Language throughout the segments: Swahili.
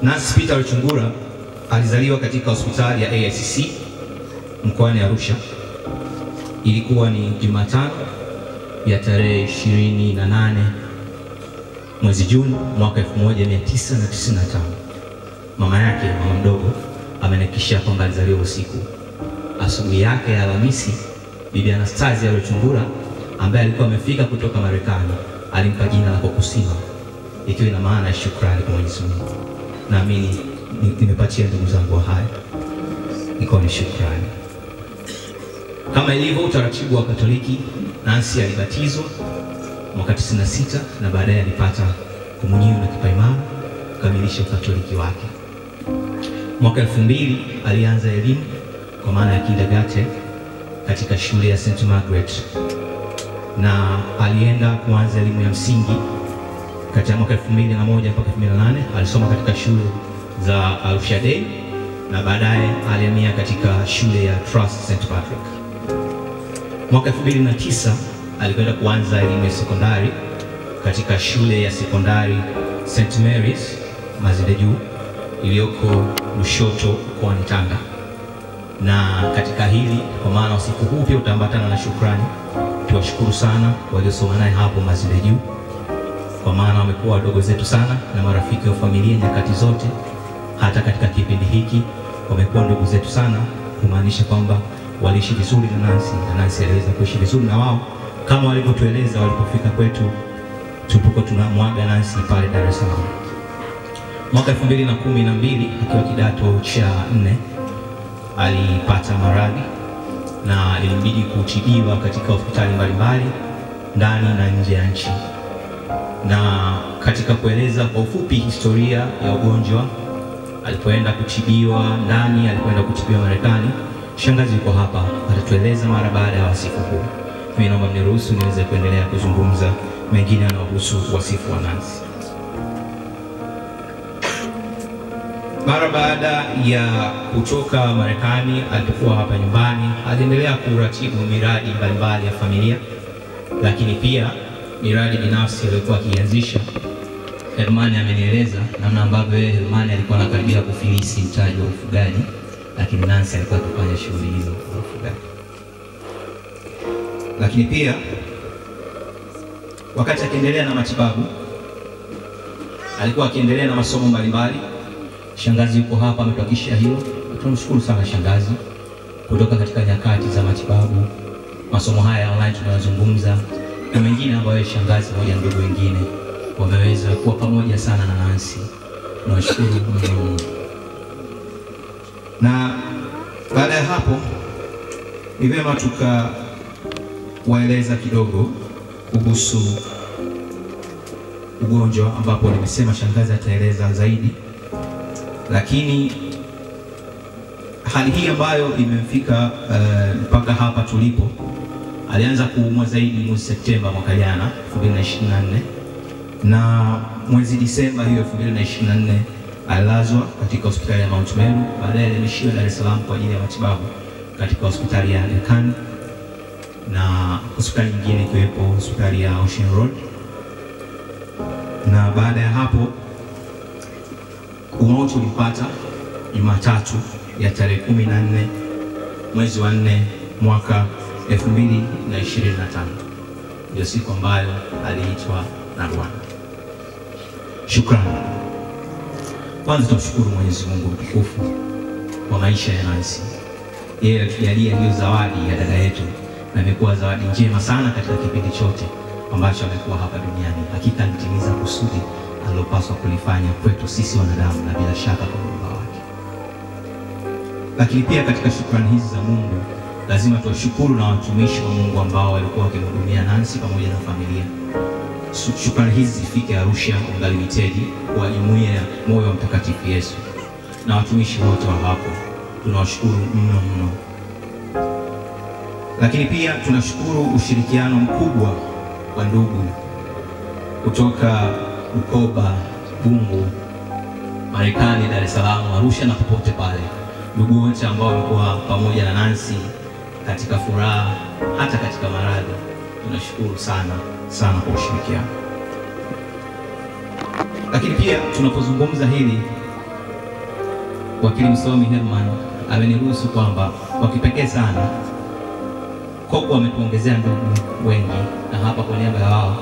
Nancy Peter Rwechungura alizaliwa katika hospitali ya AICC mkoani Arusha. Ilikuwa ni Jumatano ya tarehe 28 mwezi Juni mwaka 1995. Mama yake, mama mdogo, amenikishia kwamba alizaliwa usiku. Asubuhi yake ya Alhamisi, Bibi Anastasia Rwechungura ambaye alikuwa amefika kutoka Marekani alimpa jina la Kokusiwa, ikiwa ina maana ya shukrani kwa Mwenyezi Mungu. Naamini nimepatia ndugu zangu haya, iko ni shukrani. Kama ilivyo utaratibu wa Katoliki, Nancy alibatizwa mwaka 96 na baadaye alipata komunio na kipaimara kukamilisha ukatoliki wake. Mwaka 2000 alianza elimu kwa maana ya kindergarten katika shule ya St. Margaret, na alienda kuanza elimu ya msingi kati ya mwaka 2001 mpaka 2008. Alisoma katika shule za Arusha Day na baadaye alihamia katika shule ya Trust St. Patrick. Mwaka 2009 alikwenda kuanza elimu ya sekondari katika shule ya sekondari St. Mary's Mazinde Juu iliyoko Lushoto mkoani Tanga. Na katika hili, kwa maana usiku huu pia utaambatana na shukrani, tuwashukuru sana waliosoma naye hapo Mazinde Juu, kwa maana wamekuwa wadogo zetu sana na marafiki wa familia nyakati zote. Hata katika kipindi hiki wamekuwa ndugu zetu sana, kumaanisha kwamba waliishi vizuri na Nancy, na Nancy aliweza kuishi vizuri na wao kama walivyotueleza walipofika kwetu tulipokuwa tunamwaga Nancy pale Dar es Salaam. Mwaka 2012 akiwa kidato cha 4 alipata maradhi na ilimbidi kutibiwa katika hospitali mbalimbali ndani na nje ya nchi. Na katika kueleza kwa ufupi historia ya ugonjwa, alipoenda kutibiwa ndani, alipoenda kutibiwa Marekani, shangazi yuko hapa atatueleza mara baada ya wasifu huu. Mimi naomba mniruhusu niweze kuendelea kuzungumza mengine yanayohusu wasifu wa Nancy. Mara baada ya kutoka Marekani, alipokuwa hapa nyumbani, aliendelea kuratibu miradi mbalimbali ya familia, lakini pia miradi binafsi aliyokuwa akianzisha. Hermani amenieleza namna ambavyo yeye Hermani alikuwa anakaribia kufilisi mtaji wa ufugaji, lakini Nancy alikuwa akifanya shughuli hizo za ufugaji. Lakini pia wakati akiendelea na matibabu, alikuwa akiendelea na masomo mbalimbali. Shangazi yuko hapa ametuhakikishia hilo. Tunamshukuru sana shangazi kutoka katika nyakati za matibabu, masomo haya online tunayozungumza na mengine ambayo shangazi pamoja na ndugu wengine wameweza kuwa pamoja sana na Nancy. Tunashukuru Mungu. Na baada ya hapo ni vyema tukawaeleza kidogo kuhusu ugonjwa, ambapo nimesema shangazi ataeleza zaidi. Lakini hali hii ambayo imemfika mpaka hapa tulipo, alianza kuumwa zaidi mwezi Septemba mwaka jana 2024, na mwezi Disemba hiyo 2024 alilazwa katika hospitali ya Mount Meru. Baadaye alihamishiwa Dar es Salaam kwa ajili ya matibabu katika hospitali ya Aga Khan na hospitali nyingine ikiwepo hospitali ya Ocean Road. Na baada ya hapo umauti ulipata Jumatatu ya tarehe 14 mwezi wa 4 mwaka 2025, ndio siku ambayo aliitwa na Bwana. Shukrani. Kwanza tumshukuru Mwenyezi Mungu mtukufu kwa maisha ya Nancy. Yeye alitujalia hiyo zawadi ya dada yetu, na imekuwa zawadi njema sana katika kipindi chote ambacho amekuwa hapa duniani. Hakika alitimiza kusudi alilopaswa kulifanya kwetu sisi wanadamu, na bila shaka kwa Muumba wake. Lakini pia katika shukrani hizi za Mungu lazima tuwashukuru na watumishi wa Mungu ambao walikuwa wakimhudumia Nancy pamoja na familia. Shukrani hizi zifike Arusha Unga Limited kwa jumuiya ya Moyo wa Mtakatifu Yesu na watumishi wote wa hapo, tunawashukuru mno mno. Lakini pia tunashukuru ushirikiano mkubwa wa ndugu kutoka Bukoba, Bungu, Marekani, Dar es Salaam, Arusha na popote pale. Ndugu wote ambao walikuwa pamoja na Nancy katika furaha hata katika maradhi, tunashukuru sana sana kwa ushirikiano. Lakini pia tunapozungumza hili, Wakili msomi Herman ameniruhusu kwamba kwa kipekee sana Koko ametuongezea ndugu wengi, na hapa kwa niaba ya wao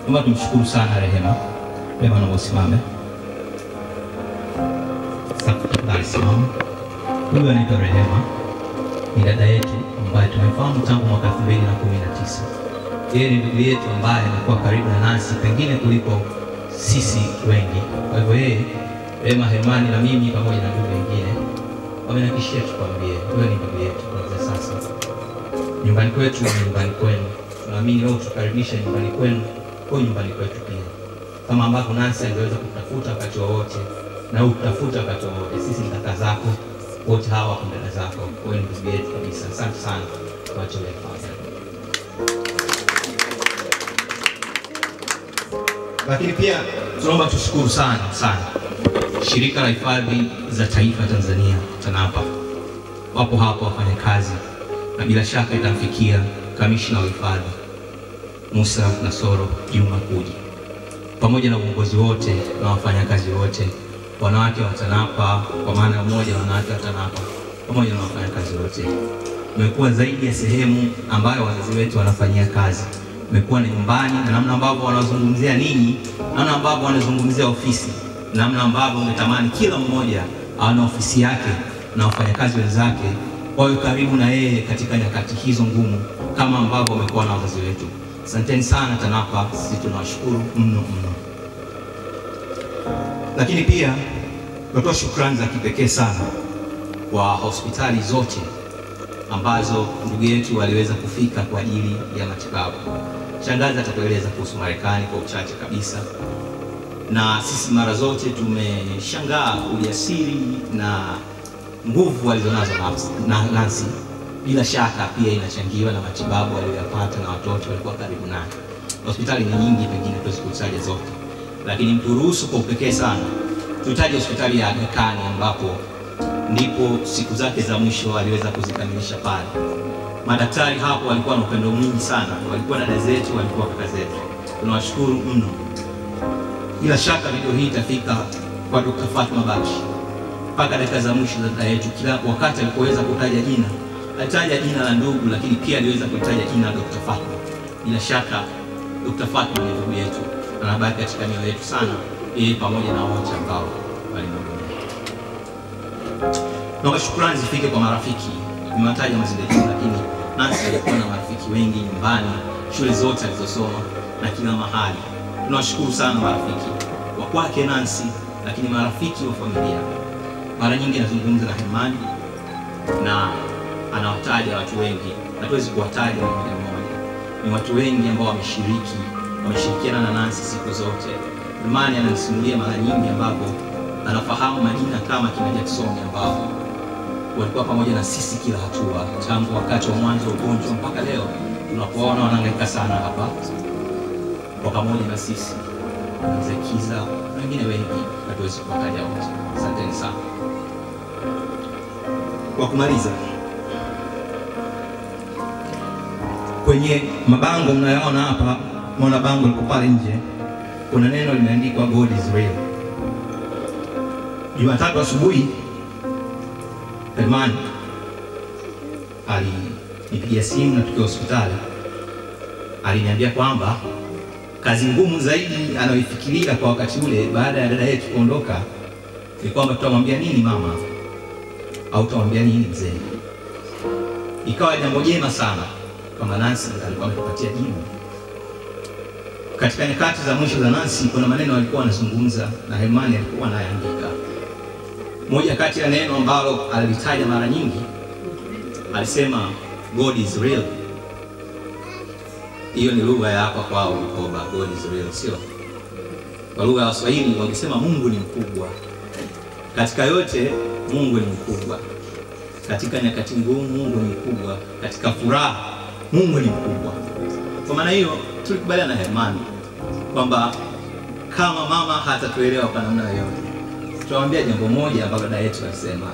naomba tumshukuru sana Rehema. Rehema, naomba usimame. Tafadhali simama. Huyu anaitwa Rehema, ni dada yetu ambaye tumemfahamu tangu mwaka 2019. Yeye ni ndugu yetu ambaye amekuwa karibu na nasi pengine kuliko sisi wengi. Kwa hivyo yeye, Rehema, Hermani na mimi pamoja na ndugu wengine wamenihakikishia tukwambie wewe ni ndugu yetu kuanzia sasa. Nyumbani kwetu ni nyumbani kwenu. Tunaamini wewe utukaribisha nyumbani kwenu, kwa nyumbani kwetu pia. Kama ambavyo Nancy angeweza kutafuta wakati wowote na utafuta wakati wowote, sisi ni kaka zako, wote hawa wako dada zako. Wewe ni ndugu yetu kabisa. Asante sana kwa uliyofanya. Lakini pia tunaomba tushukuru sana sana Shirika la Hifadhi za Taifa Tanzania TANAPA. Wapo hapo wafanyakazi, na bila shaka itamfikia kamishna wa hifadhi Musa Nasoro Juma Kuji pamoja na uongozi wote na wafanyakazi wote, wanawake wa TANAPA, kwa maana mmoja wanawake wa TANAPA pamoja na wafanyakazi wote. Imekuwa zaidi ya sehemu ambayo wazazi wetu wanafanyia kazi. Imekuwa ni nyumbani, na namna ambavyo wanazungumzia ninyi, namna ambavyo wanazungumzia ofisi, namna ambavyo umetamani kila mmoja ana ofisi yake na wafanyakazi wenzake wawe karibu na yeye katika nyakati hizo ngumu, kama ambavyo wamekuwa na wazazi wetu. Asanteni sana TANAPA, sisi tunawashukuru mno mno. Lakini pia tunatoa shukrani za kipekee sana kwa hospitali zote ambazo ndugu yetu waliweza kufika kwa ajili ya matibabu. Shangazi atatueleza kuhusu Marekani kwa uchache kabisa. Na sisi mara zote tumeshangaa ujasiri na nguvu walizonazo Nancy. Bila shaka pia inachangiwa na matibabu waliyopata na watoto walikuwa karibu naye. Hospitali ni nyingi, pengine tuwezi kutaja zote, lakini mturuhusu kwa upekee sana tutaje hospitali ya Aga Khan ambapo ndipo siku zake za mwisho aliweza kuzikamilisha pale. Madaktari hapo walikuwa na upendo mwingi sana, walikuwa dada zetu, walikuwa kaka zetu. Tunawashukuru mno. Bila shaka video hii itafika kwa Dr. Fatma Bakshi. Mpaka dakika za mwisho za dada yetu, kila wakati alipoweza kutaja jina, alitaja jina la ndugu, lakini pia aliweza kutaja jina la Dr. Fatma. Bila shaka Dr. Fatma ni ndugu yetu, anabaki katika mioyo yetu sana, yeye pamoja na wote ambao walimhudumia. Na shukrani zifike kwa marafiki. Nimewataja mazingira, lakini Nancy alikuwa na marafiki wengi nyumbani, shule zote alizosoma na kila mahali. Tunawashukuru sana marafiki wa kwake Nancy, lakini marafiki wa familia. Mara nyingi nazungumza na Hermani na anawataja watu wengi, hatuwezi kuwataja mmoja mmoja. Ni watu wengi ambao wameshirikiana na Nancy siku zote. Hermani ananisimulia mara nyingi ambapo anafahamu majina kama kina Jackson ambao walikuwa pamoja na sisi kila hatua tangu wakati wa mwanzo wa ugonjwa mpaka leo tunapoona wanahangaika sana hapa kwa pamoja na sisi, Mzee Kiza na wengine wengi, hatuwezi kuwataja wote. Asanteni sana. Kwa kumaliza, kwenye mabango mnayoona hapa, mnaona bango liko pale nje, kuna neno limeandikwa God is real. Jumatatu asubuhi Herman alinipigia simu na tukiwa hospitali, aliniambia kwamba kazi ngumu zaidi anayoifikiria kwa wakati ule baada ya dada yetu kuondoka ni kwamba tutamwambia nini mama au tutamwambia nini mzee. Ikawa jambo jema sana kwamba Nancy alikuwa ametupatia jibu. Katika nyakati za mwisho za Nancy kuna maneno alikuwa anazungumza na Herman alikuwa anayaandika. Moja kati ya neno ambalo alitaja mara nyingi, alisema God is real. Hiyo ni lugha ya hapa kwao Bukoba, God is real, sio? Kwa lugha ya Kiswahili wangesema Mungu ni mkubwa. Katika yote Mungu ni mkubwa. Katika nyakati ngumu Mungu ni mkubwa, katika furaha Mungu ni mkubwa. Kwa maana hiyo tulikubaliana na Herman kwamba kama mama hatatuelewa kwa namna yoyote, tutamwambia jambo moja ambalo dada yetu alisema.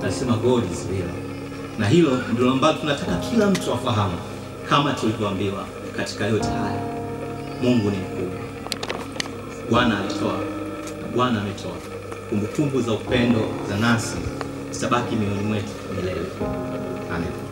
Alisema God is real. Na hilo ndilo ambalo tunataka kila mtu afahamu. Kama tulivyoambiwa katika yote haya, Mungu ni mkubwa. Bwana alitoa na Bwana ametoa. Kumbukumbu za upendo za Nancy zitabaki mioyoni mwetu milele. Amen.